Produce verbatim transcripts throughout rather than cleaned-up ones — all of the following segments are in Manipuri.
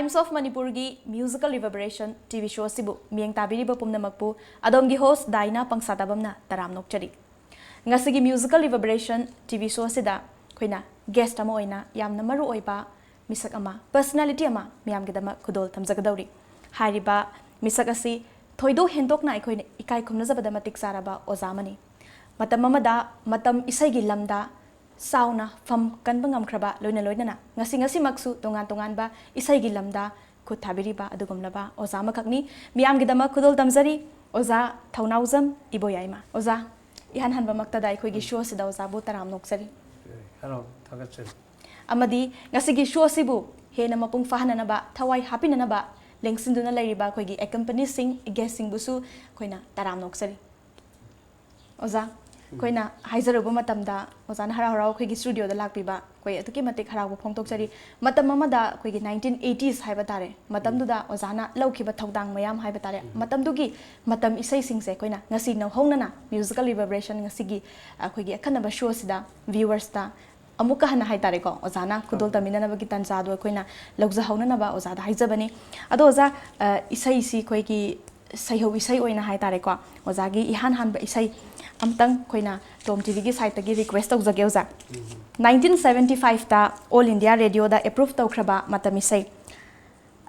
Times of Manipurꯒꯤ Musical Reverberation T V show ꯑꯁꯤꯕꯨ ꯃꯤꯠꯌꯦꯡ ꯇꯥꯕꯤꯔꯤꯕ ꯄꯨꯝꯅꯃꯛꯄꯨ ꯑꯗꯣꯝꯒꯤ host ꯗꯥꯏꯅꯥ ꯄꯪꯁꯥꯇꯥꯕꯝꯅ ꯇꯔꯥꯝ ꯅꯣꯛꯆꯔꯤ꯫ ꯉꯁꯤꯒꯤ Musical Reverberation T V show ꯑꯁꯤꯗ ꯑꯩꯈꯣꯏꯅ guest ꯑꯃ ꯑꯣꯏꯅ ꯌꯥꯝꯅ ꯃꯔꯨ ꯑꯣꯏꯕ ꯃꯤꯁꯛ ꯑꯃ, personality ꯑꯃ ꯃꯌꯥꯝꯒꯤꯗꯃꯛ ꯈꯨꯗꯣꯜ ꯇꯝꯖꯒꯗꯧꯔꯤ꯫ ꯍꯥꯏꯔꯤꯕ ꯃꯤꯁꯛ ꯑꯁꯤ ꯊꯣꯏꯗꯣꯛ ꯍꯦꯟꯗꯣꯛꯅ ꯑꯩꯈꯣꯏꯅ ꯏꯀꯥꯏ ꯈꯨꯝꯅꯖꯕꯗ ꯃꯇꯤꯛ ꯆꯥꯔꯕ ꯑꯣꯖꯥ ꯑꯃꯅꯤ꯫ ꯃꯇꯝ ꯑꯃꯗ ꯃꯇꯝ ꯏꯁꯩꯒꯤ ꯂꯝꯗ ꯆꯥꯎꯅ ꯐꯝ ꯀꯟꯕ ꯉꯝꯈ꯭ꯔꯕ, ꯂꯣꯏꯅ ꯂꯣꯏꯅꯅ ꯉꯁꯤ ꯉꯁꯤꯃꯛꯁꯨ ꯇꯣꯉꯥꯟ ꯇꯣꯉꯥꯟꯕ ꯏꯁꯩꯒꯤ ꯂꯝꯗ ꯈꯨꯠ ꯊꯥꯕꯤꯔꯤꯕ ꯑꯗꯨꯒꯨꯝꯂꯕ ꯑꯣꯖꯥ ꯑꯃꯈꯛꯅꯤ꯫ ꯃꯤꯌꯥꯝꯒꯤꯗꯃꯛ ꯈꯨꯗꯣꯜ ꯇꯝꯖꯔꯤ, ꯑꯣꯖꯥ ꯊꯧꯅꯥꯎꯖꯝ ꯏꯕꯣꯌꯥꯏꯃ꯫ ꯑꯣꯖꯥ, ꯏꯍꯥꯟ ꯍꯥꯟꯕꯃꯛꯇꯗ ꯑꯩꯈꯣꯏꯒꯤ show ꯑꯁꯤꯗ ꯑꯣꯖꯥꯕꯨ ꯇꯔꯥꯝ ꯅꯣꯛꯆꯔꯤ꯫ ꯍꯔꯥꯎ ꯊꯥꯒꯠꯆꯔꯤ꯫ ꯑꯃꯗꯤ ꯉꯁꯤꯒꯤ show ꯑꯁꯤꯕꯨ ꯍꯦꯟꯅ ꯃꯄꯨꯡ ꯐꯥꯍꯟꯅꯅꯕ, ꯊꯋꯥꯏ ꯍꯥꯞꯄꯤꯅꯅꯕ ꯂꯦꯡꯁꯤꯟꯗꯨꯅ ꯂꯩꯔꯤꯕ ꯑꯩꯈꯣꯏꯒꯤ accompanyꯁꯤꯡ, guestꯁꯤꯡꯕꯨꯁꯨ ꯑꯩꯈꯣꯏꯅ ꯇꯔꯥꯝ ꯅꯣꯛꯆꯔꯤ꯫ ꯑꯣꯖꯥ, ꯑꯩꯈꯣꯏꯅ ꯍꯥꯏꯖꯔꯨꯕ ꯃꯇꯝꯗ ꯑꯣꯖꯥꯅ ꯍꯔꯥꯎ ꯍꯔꯥꯎ ꯑꯩꯈꯣꯏꯒꯤ studioꯗ ꯂꯥꯛꯄꯤꯕ ꯑꯩꯈꯣꯏ ꯑꯗꯨꯛꯀꯤ ꯃꯇꯤꯛ ꯍꯔꯥꯎꯕ ꯐꯣꯡꯗꯣꯛꯆꯔꯤ꯫ ꯃꯇꯝ ꯑꯃꯗ ꯑꯩꯈꯣꯏꯒꯤ nineteen eighties ꯍꯥꯏꯕ ꯇꯥꯔꯦ, ꯃꯇꯝꯗꯨꯗ ꯑꯣꯖꯥꯅ ꯂꯧꯈꯤꯕ ꯊꯧꯗꯥꯡ ꯃꯌꯥꯝ ꯍꯥꯏꯕ ꯇꯥꯔꯦ, ꯃꯇꯝꯗꯨꯒꯤ ꯃꯇꯝ ꯏꯁꯩꯁꯤꯡꯁꯦ ꯑꯩꯈꯣꯏꯅ ꯉꯁꯤ ꯅꯧꯍꯧꯅꯅ Musical Reverberation ꯉꯁꯤꯒꯤ ꯑꯩꯈꯣꯏꯒꯤ ꯑꯈꯟꯅꯕ show ꯑꯁꯤꯗ viewersꯇ ꯑꯃꯨꯛꯀ ꯍꯟꯅ ꯍꯥꯏ ꯇꯥꯔꯦꯀꯣ, ꯑꯣꯖꯥꯅ ꯈꯨꯗꯣꯜ ꯇꯝꯃꯤꯟꯅꯅꯕꯒꯤ ꯇꯥꯟꯖꯥꯗꯣ ꯑꯩꯈꯣꯏꯅ ꯂꯧꯖꯍꯧꯅꯅꯕ ꯑꯣꯖꯥꯗ ꯍꯥꯏꯖꯕꯅꯤ꯫ ꯑꯗꯣ ꯑꯣꯖꯥ, ꯑ, ꯏꯁꯩꯁꯤ ꯑꯩꯈꯣꯏꯒꯤ ꯁꯩꯍꯧ ꯏꯁꯩ ꯑꯣꯏꯅ ꯍꯥꯏ ꯇꯥꯔꯦꯀꯣ, ꯑꯣꯖꯥꯒꯤ ꯏꯍꯥꯟ ꯍꯥꯟꯕ ꯏꯁꯩ ꯑꯝꯇꯪ ꯑꯩꯈꯣꯏꯅ Tom TVꯒꯤ sideꯇꯒꯤ request ꯇꯧꯖꯒꯦ ꯑꯣꯖꯥ꯫ Nineteen seventy fiveꯇ All India Radioꯗ approve ꯇꯧꯈ꯭ꯔꯕ ꯃꯇꯝ ꯏꯁꯩ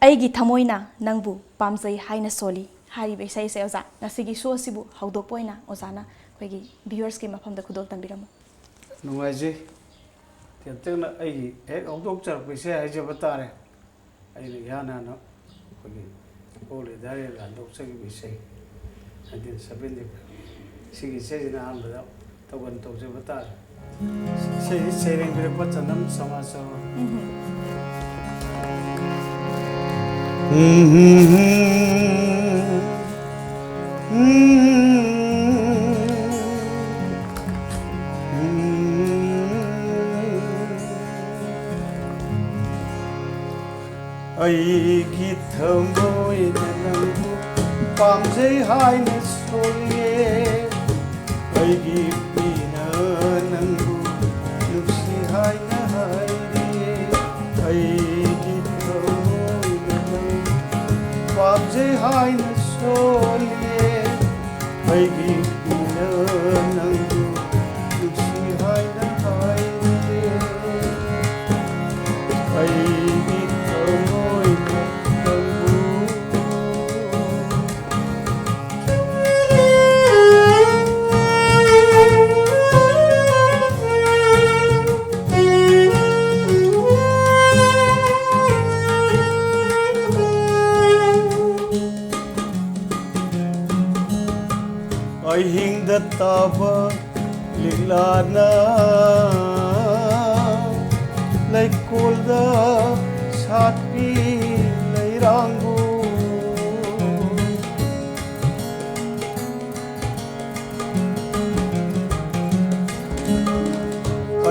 ꯑꯩꯒꯤ ꯊꯃꯣꯏꯅ ꯅꯪꯕꯨ ꯄꯥꯝꯖꯩ ꯍꯥꯏꯅ ꯁꯣꯜꯂꯤ ꯍꯥꯏꯔꯤꯕ ꯏꯁꯩꯁꯦ ꯑꯣꯖꯥ, ꯉꯁꯤꯒꯤ show ꯑꯁꯤꯕꯨ ꯍꯧꯗꯣꯛꯄ ꯑꯣꯏꯅ ꯑꯣꯖꯥꯅ ꯑꯩꯈꯣꯏꯒꯤ viewersꯀꯤ ꯃꯐꯝꯗ ꯈꯨꯗꯣꯜ ꯇꯝꯕꯤꯔꯝꯃꯨ꯫ ꯅꯨꯡꯉꯥꯏꯖꯩ꯫ ꯇꯦꯟꯇꯛꯅ ꯑꯩꯒꯤ ꯍꯦꯛ ꯍꯧꯗꯣꯛꯆꯔꯛꯄ ꯏꯁꯩ ꯍꯥꯏꯖꯕ ꯇꯥꯔꯦ꯫ ꯑꯩꯅ ꯏꯍꯥꯟ ꯍꯥꯟꯅ ꯑꯩꯈꯣꯏꯒꯤ All India Radioꯗ ꯍꯟꯗꯣꯛꯆꯈꯤꯕ ꯏꯁꯩ nineteen seventy five꯫ ꯁꯤꯒꯤ ꯏꯁꯩꯁꯤꯅ ꯑꯍꯥꯟꯕꯗ ꯊꯧꯒꯜ ꯇꯧꯖꯕ ꯇꯥꯔꯦ꯫ ꯏꯁꯩꯁꯤ ꯁꯩꯔꯦꯡꯕꯤꯔꯛꯄ ꯆꯅꯝ ꯁꯃꯥꯖ ꯆꯧꯔ꯫ ꯑꯩꯒꯤ ꯊꯃꯣꯏꯅ ꯅꯪꯕꯨ ꯄꯥꯝꯖꯩ ꯍꯥꯏꯅ ꯁꯣꯜꯂꯦ꯫ ꯑꯩꯒꯤ ꯄꯤꯅ ꯅꯪꯕꯨ ꯅꯨꯡꯁꯤ ꯍꯥꯏꯅ ꯍꯥꯏꯔꯦ꯫ ꯑꯩꯒꯤ ꯊꯃꯣꯏ ꯑꯩꯒꯤ ꯄꯤꯅ ꯅꯪꯕꯨ ꯅꯨꯡꯁꯤ ꯍꯥꯏꯅ ꯍꯥꯏꯔꯦ꯫ ꯑꯩꯒꯤ ꯊꯃꯣꯏꯅ ꯅꯪꯕꯨ ꯑꯍꯤꯡꯗ ꯇꯥꯕ ꯂꯤꯛꯂꯥꯅ ꯂꯩꯀꯣꯜꯗ ꯁꯥꯠꯄꯤ ꯂꯩꯔꯥꯡꯕꯨ꯫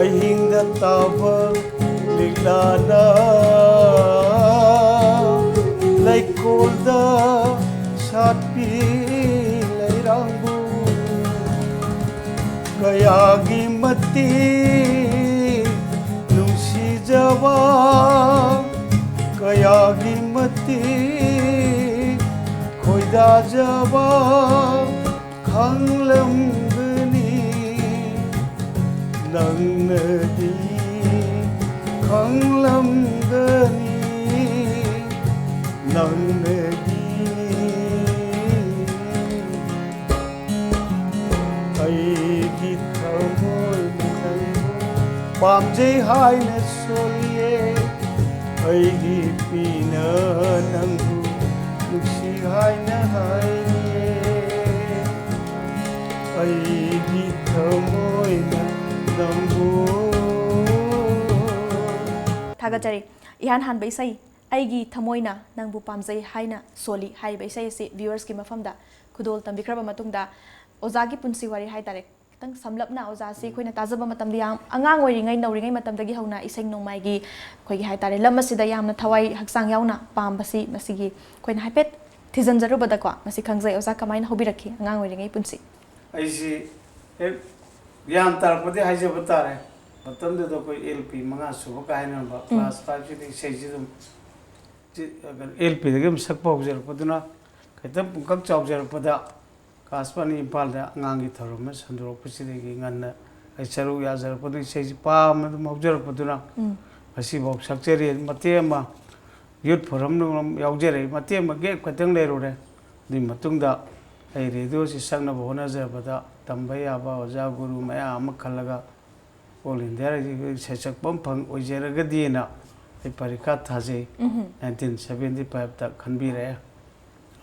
ꯑꯍꯤꯡꯗ ꯇꯥꯕ ꯂꯤꯛꯂꯥꯅ ꯂꯩꯀꯣꯜꯗ ꯁꯥꯠꯄꯤ ꯂꯩꯔꯥꯡꯕꯨ꯫ ꯀꯌꯥꯒꯤ ꯃꯇꯤꯛ ꯅꯨꯡꯁꯤꯖꯕ, ꯀꯌꯥꯒꯤ ꯃꯇꯤꯛ ꯈꯣꯏꯗꯥꯖꯕ ꯈꯪꯂꯝꯒꯅꯤ ꯅꯪꯅꯗꯤ, ꯈꯪꯂꯝꯒꯅꯤ ꯅꯪꯅꯗꯤ꯫ ꯑꯩꯒꯤ ꯊꯃꯣꯏꯅ ꯅꯪꯕꯨ ꯄꯥꯝꯖꯩ ꯍꯥꯏꯅ ꯁꯣꯜꯂꯤꯌꯦ꯫ ꯑꯩꯒꯤ ꯄꯤꯅ ꯅꯪꯕꯨ ꯅꯨꯡꯁꯤ ꯍꯥꯏꯅ ꯍꯥꯏꯔꯤꯌꯦ꯫ ꯑꯩꯒꯤ ꯊꯃꯣꯏꯅ ꯅꯪꯕꯨ꯫ ꯊꯥꯒꯠꯆꯔꯤ꯫ ꯏꯍꯥꯟ ꯍꯥꯟꯕ ꯏꯁꯩ ꯑꯩꯒꯤ ꯊꯃꯣꯏꯅ ꯅꯪꯕꯨ ꯄꯥꯝꯖꯩ ꯍꯥꯏꯅ ꯁꯣꯜꯂꯤ ꯍꯥꯏꯔꯤꯕ ꯏꯁꯩ ꯑꯁꯤ viewers ꯀꯤ ꯃꯐꯝꯗ ꯈꯨꯗꯣꯜ ꯇꯝꯕꯤꯈ꯭ꯔꯕ ꯃꯇꯨꯡꯗ, ꯑꯣꯖꯥꯒꯤ ꯄꯨꯟꯁꯤ ꯋꯥꯔꯤ ꯍꯥꯏꯇꯥꯔꯦ, ꯈꯤꯇꯪ ꯁꯝꯂꯞꯅ ꯑꯣꯖꯥꯁꯤ ꯑꯩꯈꯣꯏꯅ ꯇꯥꯖꯕ ꯃꯇꯝꯗ ꯌꯥꯝ ꯑꯉꯥꯡ ꯑꯣꯏꯔꯤꯉꯩ, ꯅꯧꯔꯤꯉꯩ ꯃꯇꯝꯗꯒꯤ ꯍꯧꯅ ꯏꯁꯩ ꯅꯣꯡꯃꯥꯏꯒꯤ ꯑꯩꯈꯣꯏꯒꯤ ꯍꯥꯏꯇꯥꯔꯦ ꯂꯝ ꯑꯁꯤꯗ ꯌꯥꯝꯅ ꯊꯋꯥꯏ ꯍꯛꯆꯥꯡ ꯌꯥꯎꯅ ꯄꯥꯝꯕꯁꯤ, ꯃꯁꯤꯒꯤ ꯑꯩꯈꯣꯏꯅ ꯍꯥꯏꯐꯦꯠ ꯊꯤꯖꯤꯟꯖꯔꯨꯕꯗꯀꯣ, ꯃꯁꯤ ꯈꯪꯖꯩ꯫ ꯑꯣꯖꯥ, ꯀꯃꯥꯏꯅ ꯍꯧꯕꯤꯔꯛꯈꯤ ꯑꯉꯥꯡ ꯑꯣꯏꯔꯤꯉꯩ ꯄꯨꯟꯁꯤ? ꯑꯩꯁꯤ ꯍꯦꯛ ꯒ꯭ꯌꯥꯟ ꯇꯥꯔꯛꯄꯗꯤ ꯍꯥꯏꯖꯕ ꯇꯥꯔꯦ꯫ ꯃꯇꯝꯗꯨꯗ ꯑꯩꯈꯣꯏ L P ꯃꯉꯥ ꯁꯨꯕ ꯀꯥꯏꯅꯔꯝꯕ, ꯎꯝ꯫ Class five ꯁꯤꯗ ꯏꯁꯩꯁꯤ ꯑꯗꯨꯝ ꯁꯤ, L P ꯗꯒꯤ ꯑꯗꯨꯝ ꯁꯛꯄ ꯍꯧꯖꯔꯛꯄꯗꯨꯅ ꯈꯤꯇꯪ ꯄꯨꯡꯀꯛ ꯆꯥꯎꯖꯔꯛꯄꯗ ꯑꯀꯥꯁꯕꯥꯅꯤ ꯏꯝꯐꯥꯜꯗ ꯑꯉꯥꯡꯒꯤ ꯊꯧꯔꯝ ꯑꯃ ꯁꯟꯗꯣꯔꯛꯄꯁꯤꯗꯒꯤ ꯉꯟꯅ ꯑꯩ ꯁꯔꯨꯛ ꯌꯥꯖꯔꯛꯄꯗꯨ, ꯏꯁꯩꯁꯤ ꯄꯥꯝꯅ ꯑꯗꯨꯝ ꯍꯧꯖꯔꯛꯄꯗꯨꯅ ꯎꯝ꯫ ꯉꯁꯤꯐꯥꯎ ꯁꯛꯆꯔꯤ꯫ ꯃꯇꯦꯛ ꯑꯃ ꯌꯨꯠ ꯐꯣꯔꯝ ꯅꯨꯡ ꯌꯥꯎꯖꯔꯛꯏ, ꯃꯇꯦꯛ ꯑꯃ ꯒꯦꯞ ꯈꯛꯇꯪ ꯂꯩꯔꯨꯔꯦ꯫ ꯑꯗꯨꯒꯤ ꯃꯇꯨꯡꯗ ꯑꯩ ꯔꯦꯗꯤꯑꯣꯁꯤ ꯆꯪꯅꯕ ꯍꯣꯠꯅꯖꯕꯗ ꯇꯝꯕ ꯌꯥꯕ ꯑꯣꯖꯥ ꯒꯨꯔꯨ ꯃꯌꯥꯝ ꯑꯃ ꯈꯜꯂꯒ ꯑꯣꯜ ꯏꯟꯗꯤꯌꯥ ꯔꯦꯗꯤꯑꯣꯒꯤ ꯏꯁꯩ ꯁꯛꯄ ꯑꯃ ꯐꯪ ꯑꯣꯏꯖꯔꯒꯗꯤꯅ ꯑꯩ ꯄꯔꯤꯈꯥ ꯊꯥꯖꯩ꯫ ꯎꯝꯍꯨꯝ꯫ ꯅꯥꯏꯟꯇꯤꯟ ꯁꯚꯦꯟꯇꯤ ꯐꯥꯏꯚꯇ ꯈꯟꯕꯤꯔꯛꯑꯦ꯫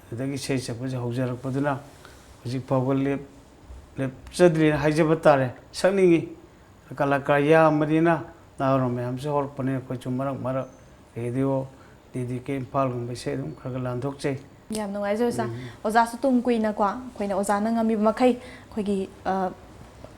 ꯑꯗꯨꯗꯒꯤ ꯏꯁꯩ ꯁꯛꯄꯁꯦ ꯍꯧꯖꯔꯛꯄꯗꯨꯅ ꯍꯧꯖꯤꯛ ꯐꯥꯎꯕ ꯂꯦꯞ-, ꯂꯦꯞꯆꯗ꯭ꯔꯤꯅ ꯍꯥꯏꯖꯕ ꯇꯥꯔꯦ꯫ ꯁꯛꯅꯤꯡꯉꯤ꯫ ꯀꯂꯥꯀꯥꯔ ꯌꯥꯝꯕꯅꯤꯅ ꯅꯍꯥꯔꯣꯜ ꯃꯌꯥꯝꯁꯨ ꯍꯧꯔꯛꯄꯅꯤꯅ ꯑꯩꯈꯣꯏꯁꯨ ꯃꯔꯛ ꯃꯔꯛ ꯔꯦꯗꯤꯑꯣ, ꯗꯤ ꯗꯤ ꯀꯦ ꯏꯝꯐꯥꯜꯒꯨꯝꯕ ꯏꯁꯩ ꯑꯗꯨꯝ ꯈꯔ ꯈꯔ ꯂꯥꯟꯊꯣꯛꯆꯩ꯫ ꯌꯥꯝ ꯅꯨꯡꯉꯥꯏꯖꯩ ꯑꯣꯖꯥ꯫ ꯎꯝ꯫ ꯑꯣꯖꯥꯁꯨ ꯇꯨꯡ ꯀꯨꯏꯅꯀꯣ ꯑꯩꯈꯣꯏꯅ ꯑꯣꯖꯥꯅ ꯉꯝꯃꯤꯕ ꯃꯈꯩ ꯑꯩꯈꯣꯏꯒꯤ, ꯑ,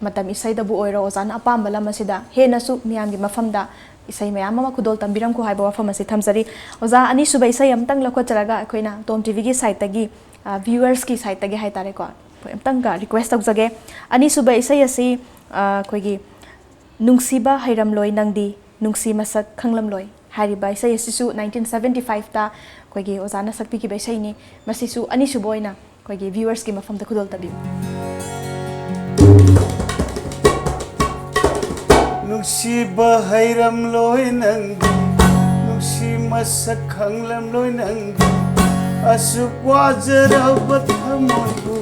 ꯃꯇꯝ ꯏꯁꯩꯗꯕꯨ ꯑꯣꯏꯔꯣ, ꯑꯣꯖꯥꯅ ꯑꯄꯥꯝꯕ ꯂꯝ ꯑꯁꯤꯗ ꯍꯦꯟꯅꯁꯨ ꯃꯤꯌꯥꯝꯒꯤ ꯃꯐꯝꯗ ꯏꯁꯩ ꯃꯌꯥꯝ ꯑꯃ ꯈꯨꯗꯣꯜ ꯇꯝꯕꯤꯔꯝꯈꯣ ꯍꯥꯏꯕ ꯋꯥꯐꯝ ꯑꯁꯤ ꯊꯝꯖꯔꯤ꯫ ꯑꯣꯖꯥ, ꯑꯅꯤꯁꯨꯕ ꯏꯁꯩ ꯑꯃꯇꯪ ꯂꯧꯈꯠꯆꯔꯒ ꯑꯩꯈꯣꯏꯅ ꯇꯣꯝ ꯇꯤ ꯚꯤꯒꯤ ꯁꯥꯏꯠꯇꯒꯤ, ꯑ, ꯚ꯭ꯌꯨꯋꯔꯁꯀꯤ ꯁꯥꯏꯠꯇꯒꯤ ꯍꯥꯏꯇꯥꯔꯦꯀꯣ, ꯑꯩꯈꯣꯏ ꯑꯃꯇꯪꯒ ꯔꯤꯀ꯭ꯋꯦꯁ ꯇꯧꯖꯒꯦ꯫ ꯑꯅꯤꯁꯨꯕ ꯏꯁꯩ ꯑꯁꯤ, ꯑ, ꯑꯩꯈꯣꯏꯒꯤ ꯅꯨꯡꯁꯤꯕ ꯍꯩꯔꯝꯂꯣꯏ ꯅꯪꯗꯤ, ꯅꯨꯡꯁꯤ ꯃꯁꯛ ꯈꯪꯂꯝꯂꯣꯏ ꯍꯥꯏꯔꯤꯕ ꯏꯁꯩ ꯑꯁꯤꯁꯨ ꯅꯥꯏꯟꯇꯤꯟ ꯁꯚꯦꯟꯇꯤ ꯐꯥꯏꯚꯇ ꯑꯩꯈꯣꯏꯒꯤ ꯑꯣꯖꯥꯅ ꯁꯛꯄꯤꯈꯤꯕ ꯏꯁꯩꯅꯤ꯫ ꯃꯁꯤꯁꯨ ꯑꯅꯤꯁꯨꯕ ꯑꯣꯏꯅ ꯑꯩꯈꯣꯏꯒꯤ ꯚ꯭ꯌꯨꯋꯔꯁꯀꯤ ꯃꯐꯝꯗ ꯈꯨꯗꯣꯜ ꯇꯝꯕꯤꯌꯨ꯫ ꯅꯨꯡꯁꯤꯕ ꯍꯩꯔꯝꯂꯣꯏ ꯅꯪꯗꯤ, ꯅꯨꯡꯁꯤ ꯃꯁꯛ ꯈꯪꯂꯝꯂꯣꯏ ꯅꯪꯗꯤ, ꯑꯁꯨꯛ ꯋꯥꯖꯔꯕ ꯊꯃꯣꯏꯕꯨ,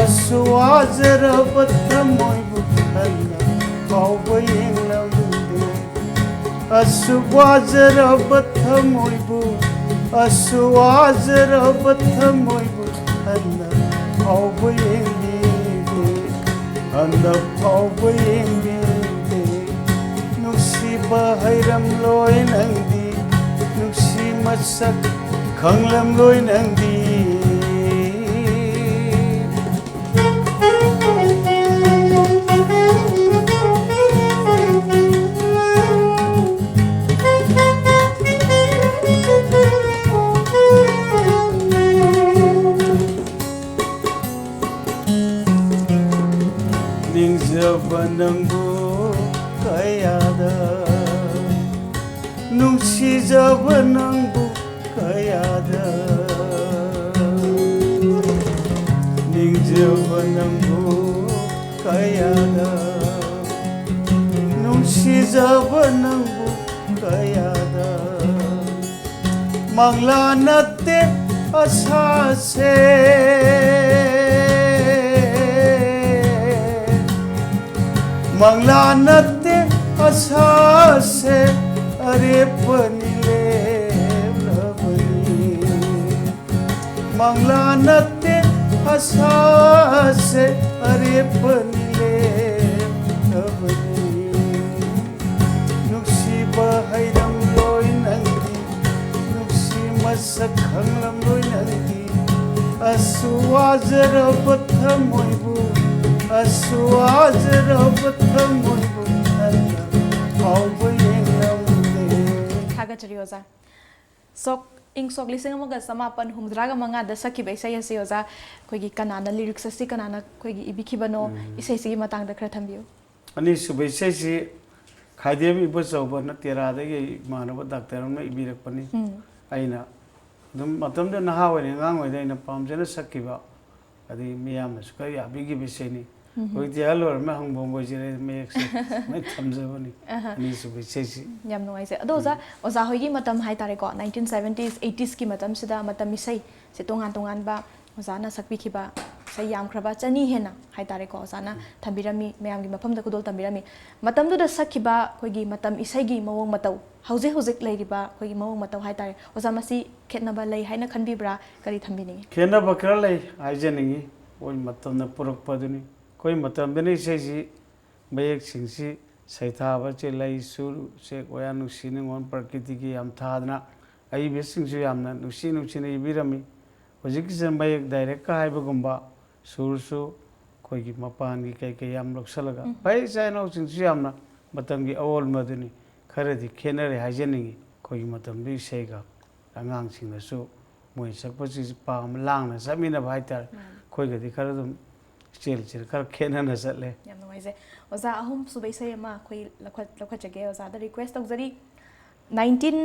ꯑꯁꯨꯛ ꯋꯥꯖꯔꯕ ꯊꯃꯣꯏꯕꯨ ꯍꯟꯅ ꯐꯥꯎꯕ ꯌꯦꯡꯂꯝꯗꯦ꯫ ꯑꯁꯨꯛ ꯋꯥꯖꯔꯕ ꯊꯃꯣꯏꯕꯨ, ꯑꯁꯨꯛ ꯋꯥꯖꯔꯕ ꯊꯃꯣꯏꯕꯨ ꯍꯟꯅ ꯐꯥꯎꯕ ꯌꯦꯡꯕꯤꯗꯦ, ꯍꯟꯅ ꯐꯥꯎꯕ ꯌꯦꯡꯕꯤꯗꯦ꯫ ꯅꯨꯡꯁꯤꯕ ꯍꯩꯔꯝꯂꯣꯏ ꯅꯪꯗꯤ, ꯅꯨꯡꯁꯤ ꯃꯁꯛ ꯈꯪꯂꯝꯂꯣꯏ ꯅꯪꯗꯤ꯫ ꯅꯤꯡꯖꯕ ꯅꯪꯕꯨ ꯀꯌꯥꯗ, ꯅꯨꯡꯁꯤꯖꯕ ꯅꯪꯕꯨ ꯀꯌꯥꯗ, ꯅꯤꯡꯖ ꯅꯪꯕꯨ ꯀꯌꯥꯗ ꯅꯨꯡꯁꯤꯖꯕ ꯅꯪꯕꯨ ꯀꯌꯥꯗ ꯃꯪꯂꯥ ꯅꯠꯇꯦ ꯑꯁꯥꯁꯦ ꯃꯪꯂꯥ ꯅꯠꯇꯦ ꯑꯁꯥꯁꯦ ꯑꯔꯦꯞꯄꯅꯤ ꯂꯦꯞꯂꯕꯅꯤ ꯃꯪꯂꯥ ꯅꯠꯇꯦ ꯑꯁꯥꯁꯦ ꯑꯔꯦꯞꯄꯅꯤ ꯂꯦꯞꯂꯕꯅꯤ ꯅꯨꯡꯁꯤꯕ ꯍꯩꯔꯝꯂꯣꯏ ꯅꯪꯗꯤ ꯅꯨꯡꯁꯤ ꯃꯁꯛ ꯈꯪꯂꯝꯂꯣꯏ ꯅꯪꯗꯤ ꯑꯁꯨ ꯋꯥꯖꯔꯕ ꯊꯃꯣꯏꯕꯨ ꯑꯁꯨ ꯋꯥꯖꯔꯕ ꯊꯃꯣꯏꯕꯨ ꯅꯪꯅ ꯐꯥꯎꯕ ꯌꯦꯡꯂꯝꯗꯦ ꯊꯥꯒꯠꯆꯔꯤ ꯑꯣꯖꯥ꯫ ꯁꯣꯛ ꯏꯪ ꯁꯣꯛ ꯂꯤꯁꯤꯡ ꯑꯃꯒ ꯆꯃꯥꯄꯟ ꯍꯨꯝꯐꯨꯇꯔꯥꯒ ꯃꯉꯥꯗ ꯁꯛꯈꯤꯕ ꯏꯁꯩ ꯑꯁꯤ ꯑꯣꯖꯥ ꯑꯩꯈꯣꯏꯒꯤ ꯀꯅꯥꯅ ꯂꯤꯔꯤꯛꯁ ꯑꯁꯤ ꯀꯅꯥꯅ ꯑꯩꯈꯣꯏꯒꯤ ꯏꯕꯤꯈꯤꯕꯅꯣ ꯎꯝ꯫ ꯏꯁꯩꯁꯤꯒꯤ ꯃꯇꯥꯡꯗ ꯈꯔ ꯊꯝꯕꯤꯌꯨ꯫ ꯑꯅꯤꯁꯨꯕ ꯏꯁꯩꯁꯤ ꯈꯥꯏꯗꯦꯝ ꯏꯕꯣꯆꯧꯕꯅ ꯇꯦꯔꯥꯗꯒꯤ ꯏꯃꯥꯟꯅꯕ ꯗꯥꯛꯇꯔ ꯑꯃꯅ ꯏꯕꯤꯔꯛꯄꯅꯤ꯫ ꯎꯝ꯫ ꯑꯩꯅ ꯑꯗꯨꯝ ꯃꯇꯝꯗꯨꯗ ꯅꯍꯥ ꯑꯣꯏꯔꯤ ꯑꯉꯥꯡ ꯑꯣꯏꯔꯤꯉꯩꯗ ꯑꯩꯅ ꯄꯥꯝꯖꯅ ꯁꯛꯈꯤꯕ ꯑꯗꯒꯤ ꯃꯤꯌꯥꯝꯅꯁꯨ ꯈꯔ ꯌꯥꯕꯤꯈꯤꯕ ꯏꯁꯩꯅꯤ꯫ ꯎꯝ꯫ ꯍꯧꯖꯤꯛꯇꯤ ꯑꯍꯜ ꯑꯣꯏꯔꯝꯃꯦ ꯍꯪꯕꯣꯡ ꯑꯣꯏꯖꯔꯦ ꯃꯌꯦꯛꯁꯦ ꯁꯨꯃꯥꯏꯅ ꯊꯝꯖꯕꯅꯤ꯫ ꯑꯍ꯫ ꯑꯅꯤꯁꯨꯕ ꯏꯁꯩꯁꯤ꯫ ꯌꯥꯝ ꯅꯨꯡꯉꯥꯏꯖꯩ ꯑꯗꯣ ꯑꯣꯖꯥ ꯎꯝ꯫ ꯑꯣꯖꯥ ꯍꯣꯏꯒꯤ ꯃꯇꯝ ꯍꯥꯏꯇꯥꯔꯦꯀꯣ ꯅꯥꯏꯟꯇꯤꯟ ꯁꯕꯦꯟꯇꯤꯁ ꯑꯩꯠꯇꯤꯁꯀꯤ ꯃꯇꯝꯁꯤꯗ ꯃꯇꯝ ꯏꯁꯩꯁꯦ ꯇꯣꯉꯥꯟ ꯇꯣꯉꯥꯟꯕ ꯑꯣꯖꯥꯅ ꯁꯛꯄꯤꯈꯤꯕ ꯏꯁꯩ ꯌꯥꯝꯈ꯭ꯔꯕ ꯆꯅꯤ ꯍꯦꯟꯅ ꯍꯥꯏꯇꯥꯔꯦꯀꯣ ꯑꯣꯖꯥꯅ ꯎꯝ꯫ ꯊꯝꯕꯤꯔꯝꯃꯤ ꯃꯌꯥꯝꯒꯤ ꯃꯐꯝꯗ ꯈꯨꯗꯣꯜ ꯇꯝꯕꯤꯔꯝꯃꯤ꯫ ꯃꯇꯝꯗꯨꯗ ꯁꯛꯈꯤꯕ ꯑꯩꯈꯣꯏꯒꯤ ꯃꯇꯝ ꯏꯁꯩꯒꯤ ꯃꯑꯣꯡ ꯃꯇꯧ ꯍꯧꯖꯤꯛ ꯍꯧꯖꯤꯛ ꯂꯩꯔꯤꯕ ꯑꯩꯈꯣꯏꯒꯤ ꯃꯑꯣꯡ ꯃꯇꯧ ꯍꯥꯏꯇꯥꯔꯦ ꯑꯣꯖꯥ ꯃꯁꯤ ꯈꯦꯠꯅꯕ ꯂꯩ ꯍꯥꯏꯅ ꯈꯟꯕꯤꯕ꯭ꯔꯥ? ꯀꯔꯤ ꯊꯝꯕꯤꯅꯤꯡꯉꯤ? ꯈꯦꯠꯅꯕ ꯈꯔ ꯂꯩ ꯍꯥꯏꯖꯅꯤꯡꯉꯤ꯫ ꯑꯩꯈꯣꯏ ꯃꯇꯝꯅ ꯄꯨꯔꯛꯄ ꯑꯗꯨꯅꯤ꯫ ꯑꯩꯈꯣꯏ ꯃꯇꯝꯗꯅ ꯏꯁꯩꯁꯤ ꯃꯌꯦꯛꯁꯤꯡꯁꯤ ꯁꯩꯊꯥꯕ ꯆꯦꯂꯩ ꯁꯨꯔ ꯎꯆꯦꯛ ꯋꯥꯌꯥ ꯅꯨꯡꯁꯤ ꯅꯨꯡꯉꯣꯟ ꯄ꯭ꯔꯀ꯭ꯔꯤꯇꯤꯒꯤ ꯌꯥꯝ ꯊꯥꯗꯅ ꯑꯏꯕꯁꯤꯡꯁꯨ ꯌꯥꯝꯅ ꯅꯨꯡꯁꯤ ꯅꯨꯡꯁꯤꯅ ꯏꯕꯤꯔꯝꯃꯤ꯫ ꯍꯧꯖꯤꯛꯀꯤꯁꯤꯅ ꯃꯌꯦꯛ ꯗꯥꯏꯔꯦꯛꯀ ꯍꯥꯏꯕꯒꯨꯝꯕ ꯁꯨꯔꯁꯨ ꯑꯩꯈꯣꯏꯒꯤ ꯃꯄꯥꯟꯒꯤ ꯀꯩ ꯀꯩ ꯌꯥꯝ ꯂꯧꯁꯜꯂꯒ ꯎꯝ꯫ ꯐꯩ ꯏꯆꯥ ꯏꯅꯥꯎꯁꯤꯡꯁꯨ ꯌꯥꯝꯅ ꯃꯇꯝꯒꯤ ꯑꯑꯣꯟꯕ ꯑꯗꯨꯅꯤ꯫ ꯈꯔꯗꯤ ꯈꯦꯠꯅꯔꯦ ꯍꯥꯏꯖꯅꯤꯡꯉꯤ ꯑꯩꯈꯣꯏꯒꯤ ꯃꯇꯝꯗꯨꯒꯤ ꯏꯁꯩꯒ ꯑꯉꯥꯡꯁꯤꯡꯅꯁꯨ ꯃꯣꯏ ꯁꯛꯄꯁꯤꯁꯨ ꯄꯥꯝ ꯂꯥꯡꯅ ꯆꯠꯃꯤꯟꯅꯕ ꯍꯥꯏꯇꯥꯔꯦ꯫ ꯃꯥꯅꯤ꯫ ꯑꯩꯈꯣꯏꯒꯗꯤ ꯈꯔ ꯑꯗꯨꯝ ꯏꯁꯇꯦꯜꯁꯤꯗ ꯈꯔ ꯈꯦꯠꯅꯅ ꯆꯠꯂꯦ꯫ ꯌꯥꯝ ꯅꯨꯡꯉꯥꯏꯖꯩ꯫ ꯑꯣꯖꯥ ꯑꯍꯨꯝꯁꯨꯕ ꯏꯁꯩ ꯑꯃ ꯑꯩꯈꯣꯏ ꯂꯧꯈꯠ-, ꯂꯧꯈꯠꯆꯒꯦ ꯑꯣꯖꯥꯗ ꯔꯤꯀ꯭ꯋꯦꯁ ꯇꯧꯖꯔꯤ꯫ ꯅꯥꯏꯟꯇꯤꯟ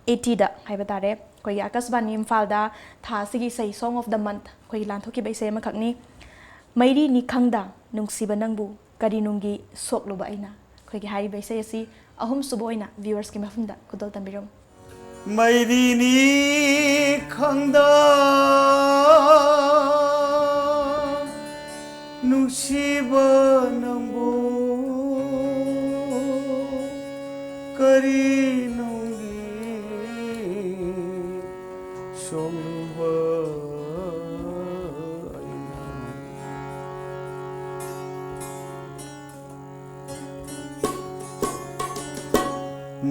ꯑꯩꯠꯇꯤꯗ ꯍꯥꯏꯕ ꯇꯥꯔꯦ ꯑꯩꯈꯣꯏꯒꯤ ꯑꯥꯀꯥꯁꯕꯥꯅꯤ ꯏꯝꯐꯥꯜꯗ ꯊꯥ ꯑꯁꯤꯒꯤ ꯏꯁꯩ Song of the Month ꯑꯩꯈꯣꯏꯒꯤ ꯂꯥꯟꯊꯣꯛꯈꯤꯕ ꯏꯁꯩ ꯑꯃꯈꯛꯅꯤ꯫ ꯃꯩꯔꯤꯅꯤ ꯈꯪꯗ ꯅꯨꯡꯁꯤꯕ ꯅꯪꯕꯨ ꯀꯔꯤ ꯅꯨꯡꯒꯤ ꯁꯣꯛꯂꯨꯕ ꯑꯩꯅ꯫ ꯑꯩꯈꯣꯏꯒꯤ ꯍꯥꯏꯔꯤꯕ ꯏꯁꯩ ꯑꯁꯤ ꯑꯍꯨꯝꯁꯨꯕ ꯑꯣꯏꯅ viewersꯀꯤ ꯃꯐꯝꯗ ꯈꯨꯗꯣꯜ ꯇꯝꯕꯤꯔꯝꯃꯨ꯫ ꯃꯩꯔꯤꯅꯤ ꯈꯪꯗ ꯅꯨꯡꯁꯤꯕ ꯅꯪꯕꯨ ꯀꯔꯤ ꯅꯨꯡꯒꯤ ꯁꯣꯛꯂꯨꯕ ꯑꯩꯅ꯫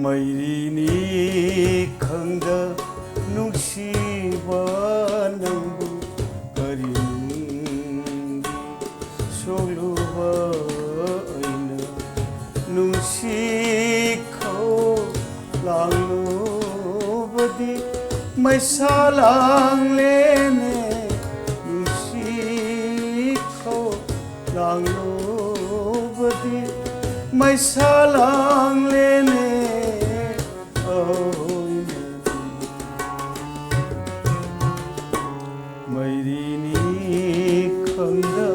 ꯃꯩꯔꯤꯅꯤ ꯈꯪꯗ ꯅꯨꯡꯁꯤꯕ ꯅꯪꯕꯨ ꯀꯔꯤ ꯅꯨꯡꯒꯤ ꯁꯣꯛꯂꯨꯕ ꯑꯩꯅ꯫ ꯅꯨꯡꯁꯤꯈꯣ ꯂꯥꯡꯂꯨꯕꯗꯤ ꯃꯩꯁꯥ ꯂꯥꯡꯂꯦꯅꯦ꯫ ꯅꯨꯡꯁꯤꯈꯣ ꯂꯥꯡꯂꯨꯕꯗꯤ ꯃꯩꯁꯥ ꯂꯥꯡꯂꯦꯅꯦ꯫ ꯑꯣꯏꯅꯗꯤ ꯃꯩꯔꯤꯅꯤ ꯈꯪꯗ꯫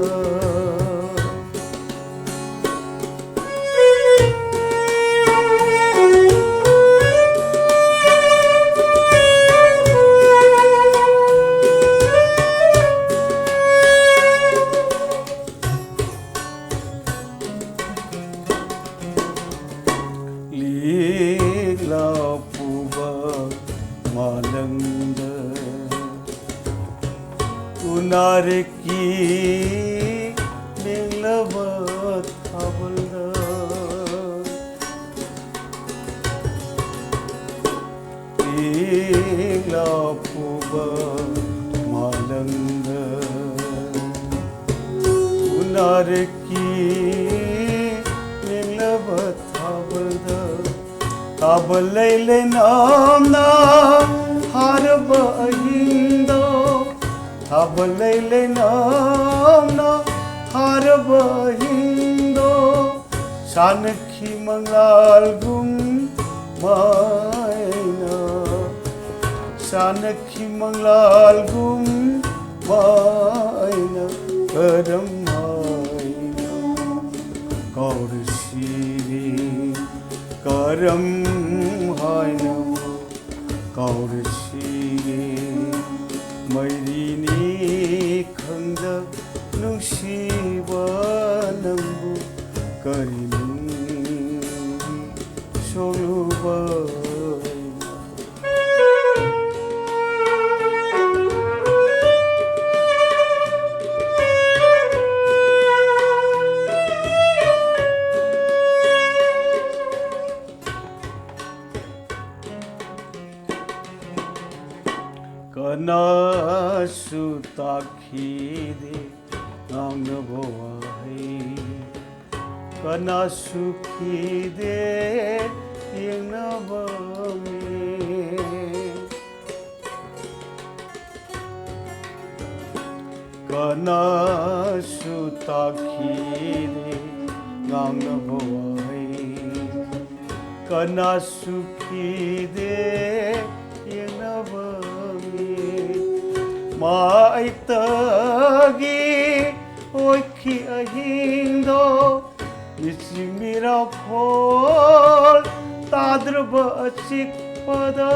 ꯂꯤꯛꯂꯥ ꯄꯨꯕ ꯃꯥꯂꯪꯗ ꯎꯅꯥꯔꯦꯛꯀꯤ ꯂꯦꯡꯂꯕ ꯊꯥꯕꯜꯗ꯫ ꯂꯤꯛꯂꯥ ꯄꯨꯕ ꯃꯥꯂꯪꯗ ꯎꯅꯥꯔꯦꯛꯀꯤ ꯂꯦꯡꯂꯕ ꯊꯥꯕꯜꯗ꯫ ꯊꯥꯕꯜ ꯂꯩ ꯂꯩꯅꯥꯝꯅ ꯍꯥꯔꯕ ꯑꯍꯤꯡꯗꯣ꯫ ꯊꯥꯕꯜ ꯂꯩ ꯂꯩꯅꯥꯝꯅ ꯍꯥꯔꯕ ꯑꯍꯤꯡꯗꯣ꯫ ꯁꯥꯟꯅꯈꯤ ꯃꯪꯂꯥꯜꯒꯨꯝ ꯃꯥꯏꯅ꯫ ꯁꯥꯟꯅꯈꯤ ꯃꯪꯂꯥꯜꯒꯨꯝ ꯃꯥꯏꯅ꯫ ꯀꯔꯝ ꯍꯥꯏꯅ ꯀꯥꯎꯔꯁꯤꯒꯦ? ꯀꯔꯝ ꯍꯥꯏꯅ ꯀꯥꯎꯔꯁꯤꯒꯦ? ꯃꯩꯔꯤꯅꯤ ꯈꯪꯗ ꯅꯨꯡꯁꯤꯕ ꯅꯪꯕꯨ ꯀꯔꯤ ꯅꯨꯡꯒꯤ ꯁꯣꯛꯂꯨꯕ? ꯀꯅꯥꯁꯨ ꯇꯥꯈꯤꯗꯦ ꯉꯥꯡꯅꯕ ꯋꯥꯍꯩ, ꯀꯅꯥꯁꯨ ꯈꯤꯗꯦ ꯌꯦꯡꯅꯕ ꯃꯤ꯫ ꯀꯅꯥꯁꯨ ꯇꯥꯈꯤꯗꯦ ꯉꯥꯡꯅꯕ ꯋꯥꯍꯩ, ꯀꯅꯥꯁꯨ ꯈꯤꯗꯦ ꯌꯦꯡꯅꯕ ꯃꯤ꯫ ꯃꯥꯏꯇꯒꯤ ꯑꯣꯏꯈꯤ ꯑꯍꯤꯡꯗꯣ, ꯃꯤꯆꯤ ꯃꯤꯔꯥꯈꯣꯜ ꯇꯥꯗ꯭ꯔꯕ ꯑꯆꯤꯛꯄꯗ,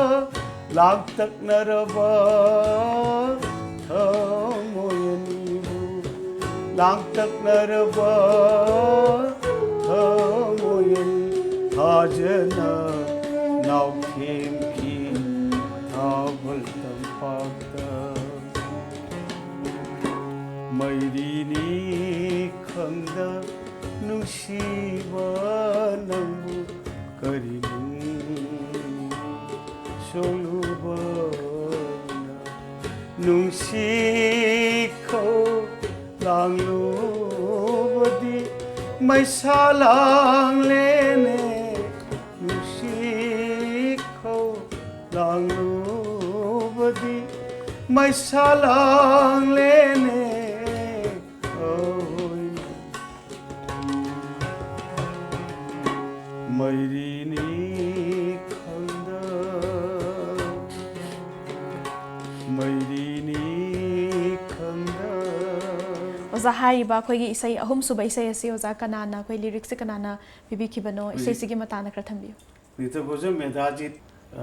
ꯂꯥꯡꯇꯛꯅꯔꯕ ꯊꯃꯣꯏ ꯑꯅꯤꯕꯨ, ꯂꯥꯡꯇꯛꯅꯔꯕ ꯊꯃꯣꯏ ꯑꯅꯤ ꯊꯥꯖꯅ ꯅꯥꯎꯊꯦꯝꯈꯤ ꯊꯥꯕꯜ ꯇꯝꯄꯥꯛꯇ꯫ ꯃꯩꯔꯤꯅꯤ ꯈꯪꯗ ꯅꯨꯡꯁꯤꯕ ꯅꯪꯕꯨ ꯀꯔꯤ ꯅꯨꯡ ꯁꯣꯛꯂꯨꯕꯅ? ꯅꯨꯡꯁꯤꯈꯣ ꯂꯥꯡꯂꯨꯕꯗꯤ ꯃꯩꯁꯥ ꯂꯥꯡꯂꯦꯅꯦ꯫ ꯅꯨꯡꯁꯤꯈꯣ ꯂꯥꯡꯂꯨꯕꯗꯤ ꯃꯩꯁꯥ ꯂꯥꯡꯂꯦꯅꯦ꯫ ꯑꯣꯏ꯫ ꯃꯩꯔꯤꯅꯤ ꯈꯪꯗ, ꯃꯩꯔꯤꯅꯤ ꯈꯪꯗ꯫ ꯑꯣꯖꯥ, ꯍꯥꯏꯔꯤꯕ ꯑꯩꯈꯣꯏꯒꯤ ꯏꯁꯩ ꯑꯍꯨꯝꯁꯨꯕ ꯏꯁꯩ ꯑꯁꯤ ꯑꯣꯖꯥ ꯀꯅꯥꯅ, ꯑꯩꯈꯣꯏ ꯂꯤꯔꯤꯛꯁꯁꯤ ꯀꯅꯥꯅ ꯄꯤꯕꯤꯈꯤꯕꯅꯣ? ꯍꯧꯖꯤꯛ ꯏꯁꯩꯁꯤꯒꯤ ꯃꯇꯥꯡꯗ ꯈꯔ ꯊꯝꯕꯤꯌꯨ꯫ ꯅꯤꯡꯊꯧ ꯈꯣꯡꯖꯝ ꯃꯦꯙꯥꯖꯤꯠ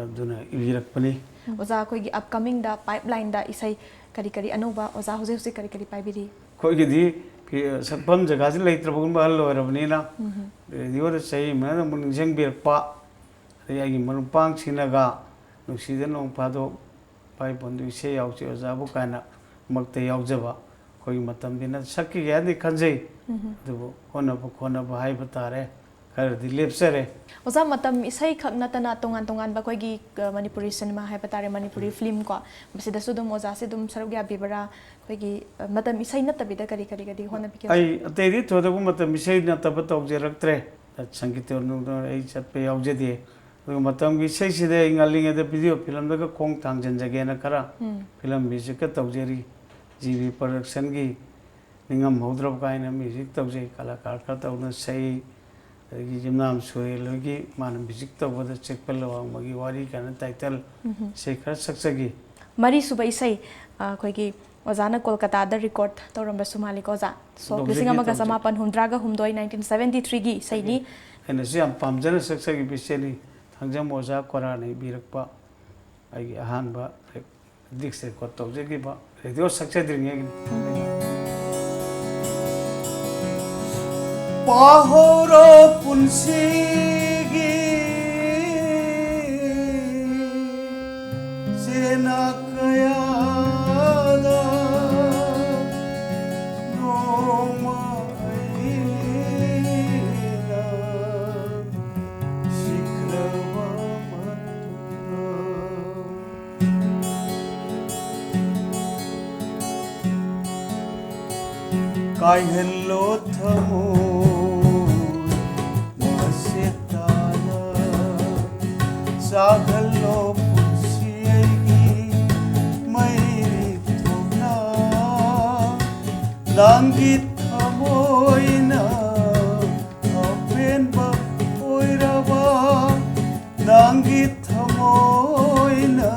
ꯑꯗꯨꯅ ꯏꯕꯤꯔꯛꯄꯅꯤ꯫ ꯑꯣꯖꯥ, ꯑꯩꯈꯣꯏꯒꯤ ꯑꯞꯀꯃꯤꯡꯗ ꯄꯥꯏꯞꯂꯥꯏꯟꯗ ꯏꯁꯩ ꯀꯔꯤ ꯀꯔꯤ ꯑꯅꯧꯕ, ꯑꯣꯖꯥ ꯍꯧꯖꯤꯛ ꯍꯧꯖꯤꯛ ꯀꯔꯤ ꯀꯔꯤ ꯄꯥꯏꯕꯤꯔꯤ? ꯑꯩꯈꯣꯏꯒꯤꯗꯤ ꯐꯤ-, ꯁꯛꯐꯝ ꯖꯒꯥꯁꯤ ꯂꯩꯇ꯭ꯔꯕꯒꯨꯝꯕ ꯑꯍꯜ ꯑꯣꯏꯔꯕꯅꯤꯅ, ꯎꯝ꯫ ꯔꯦꯗꯤꯑꯣꯗ ꯆꯍꯤ ꯑꯃꯗ ꯑꯃꯨꯛ ꯅꯤꯡꯁꯤꯡꯕꯤꯔꯛꯄ, ꯑꯗꯩ ꯑꯩꯒꯤ ꯃꯔꯨꯞ ꯃꯄꯥꯡꯁꯤꯡꯅꯒ ꯅꯨꯡꯁꯤꯗ ꯅꯣꯡ ꯐꯥꯗꯣꯛ ꯄꯥꯏ ꯄꯣꯟꯗꯨ ꯏꯁꯩ ꯌꯥꯎꯁꯤ ꯑꯣꯖꯥꯕꯨ ꯀꯥꯏꯅ ꯃꯛꯇ ꯌꯥꯎꯖꯕ꯫ ꯑꯩꯈꯣꯏꯒꯤ ꯃꯇꯝꯗꯤ ꯅꯠ-, ꯁꯛꯈꯤꯒꯦ ꯍꯥꯏꯅꯗꯤ ꯈꯟꯖꯩ꯫ ꯎꯝ꯫ ꯑꯗꯨꯕꯨ ꯍꯣꯠꯅꯕ ꯈꯣꯠꯅꯕ ꯍꯥꯏꯕ ꯇꯥꯔꯦ, ꯈꯔꯗꯤ ꯂꯦꯞꯆꯔꯦ꯫ ꯑꯣꯖꯥ, ꯃꯇꯝ ꯏꯁꯩ ꯈꯛ ꯅꯠꯇꯅ ꯇꯣꯉꯥꯟ ꯇꯣꯉꯥꯟꯕ ꯑꯩꯈꯣꯏꯒꯤ, ꯑ, ꯃꯅꯤꯄꯨꯔꯤ ꯁꯤꯅꯦꯃꯥ ꯍꯥꯏꯕ ꯇꯥꯔꯦ, ꯃꯅꯤꯄꯨꯔꯤ ꯎꯝ꯫ ꯐꯤꯂꯝ ꯀꯣ, ꯃꯁꯤꯗꯁꯨ ꯑꯗꯨꯝ ꯑꯣꯖꯥꯁꯦ ꯑꯗꯨꯝ ꯁꯔꯨꯛ ꯌꯥꯕꯤꯕ꯭ꯔꯥ? ꯑꯩꯈꯣꯏꯒꯤ, ꯑ, ꯃꯇꯝ ꯏꯁꯩ ꯅꯠꯇꯕꯤꯗ ꯀꯔꯤ ꯀꯔꯤꯒꯗꯤ ꯍꯣꯠꯅꯕꯤꯒꯦ ꯑꯣꯖꯥ? ꯑꯩ ꯑꯇꯩꯗꯤ ꯊꯣꯏꯗꯣꯛꯄ ꯃꯇꯝ ꯏꯁꯩ ꯅꯠꯇꯕ ꯇꯧꯖꯔꯛꯇ꯭ꯔꯦ꯫ ꯁꯪꯒꯤꯠꯇ ꯅꯨꯡꯗ ꯑꯩ ꯆꯠꯄ ꯌꯥꯎꯖꯗꯦ꯫ ꯑꯗꯨꯒ ꯃꯇꯝꯒꯤ ꯏꯁꯩꯁꯤꯗ ꯑꯩ ꯉꯜꯂꯤꯉꯩꯗ ꯚꯤꯗꯤꯑꯣ ꯐꯤꯂꯝꯗꯒ ꯈꯣꯡ ꯊꯥꯡꯖꯤꯟꯖꯒꯦꯅ ꯈꯔ ꯎꯝ꯫ ꯐꯤꯂꯝ ꯃ꯭ꯌꯨꯖꯤꯛꯀ ꯇꯧꯖꯔꯤ꯫ ꯖꯤ ꯕꯤ ꯄ꯭ꯔꯗꯛꯁꯟꯒꯤ ꯅꯤꯡꯉꯝꯍꯧꯗ꯭ꯔꯕ ꯀꯥꯏꯅ ꯃ꯭ꯌꯨꯖꯤꯛ ꯇꯧꯖꯩ꯫ ꯀꯂꯥꯀꯥꯔ ꯈꯔ ꯇꯧꯗꯨꯅ ꯁꯩ, ꯑꯗꯒꯤ ꯌꯨꯝꯅꯥꯝ ꯁꯨꯍꯦꯜ ꯍꯣꯏꯒꯤ ꯃꯥꯅ ꯃ꯭ꯌꯨꯖꯤꯛ ꯇꯧꯕꯗ ꯆꯦꯛꯄꯜ ꯑꯋꯥꯡꯕꯒꯤ ꯋꯥꯔꯤ ꯀꯥꯏꯅ ꯇꯥꯏꯇꯜ ꯎꯝ꯫ ꯏꯁꯩ ꯈꯔ ꯁꯛꯆꯈꯤ꯫ ꯃꯔꯤꯁꯨꯕ ꯏꯁꯩ, ꯑ, ꯑꯩꯈꯣꯏꯒꯤ ꯑꯣꯖꯥꯅ ꯀꯣꯜꯀꯇꯥꯗ ꯔꯦꯀꯣꯔꯗ ꯇꯧꯔꯝꯕꯁꯨ ꯃꯥꯜꯂꯤꯀꯣ ꯑꯣꯖꯥ? ꯁꯣꯛ ꯇꯧꯖꯈꯤ, ꯂꯤꯁꯤꯡ ꯑꯃꯒ ꯇꯧꯖꯈꯤ꯫ ꯆꯃꯥꯄꯟ ꯍꯨꯝꯗ꯭ꯔꯥꯒ ꯍꯨꯝꯗꯣꯏ, ꯅꯥꯏꯟꯇꯤꯟ ꯁꯚꯦꯟꯇꯤ ꯊ꯭ꯔꯤꯒꯤ ꯏꯁꯩꯅꯤ꯫ ꯑꯩꯅꯁꯨ ꯌꯥꯝ ꯄꯥꯝꯖꯅ ꯁꯛꯆꯈꯤꯕ ꯏꯁꯩꯅꯤ꯫ ꯊꯥꯡꯖꯝ ꯑꯣꯖꯥ ꯀꯣꯔꯥꯅ ꯏꯕꯤꯔꯛꯄ ꯑꯩꯒꯤ ꯑꯍꯥꯟꯕ ꯔꯦ-, ꯗꯤꯁꯛ ꯔꯦꯀꯣꯔꯗ ꯇꯧꯖꯈꯤꯕ, ꯔꯦꯗꯤꯑꯣ ꯁꯛꯆꯗ꯭ꯔꯤꯉꯩꯒꯤꯅꯤ꯫ ꯄꯥꯍꯧꯔꯣ ꯄꯨꯟꯁꯤꯒꯤ ꯆꯦꯅꯥ ꯀꯌꯥꯗ ꯅꯣꯡꯃ ꯑꯩꯅ ꯁꯤꯈ꯭ꯔꯕ ꯃꯇꯨꯡꯗ꯫ ꯀꯥꯏꯍꯜꯂꯣ ꯊꯃꯣꯏ ꯋꯥꯁꯦꯠ ꯇꯥꯅ, ꯆꯥꯛꯍꯜꯂꯣ ꯄꯨꯟꯁꯤ ꯑꯩꯒꯤ ꯃꯩꯔꯤ ꯊꯣꯛꯅ꯫ ꯅꯪꯒꯤ ꯊꯃꯣꯏꯅ ꯑꯄꯦꯟꯕ ꯑꯣꯏꯔꯕ, ꯅꯪꯒꯤ ꯊꯃꯣꯏꯅ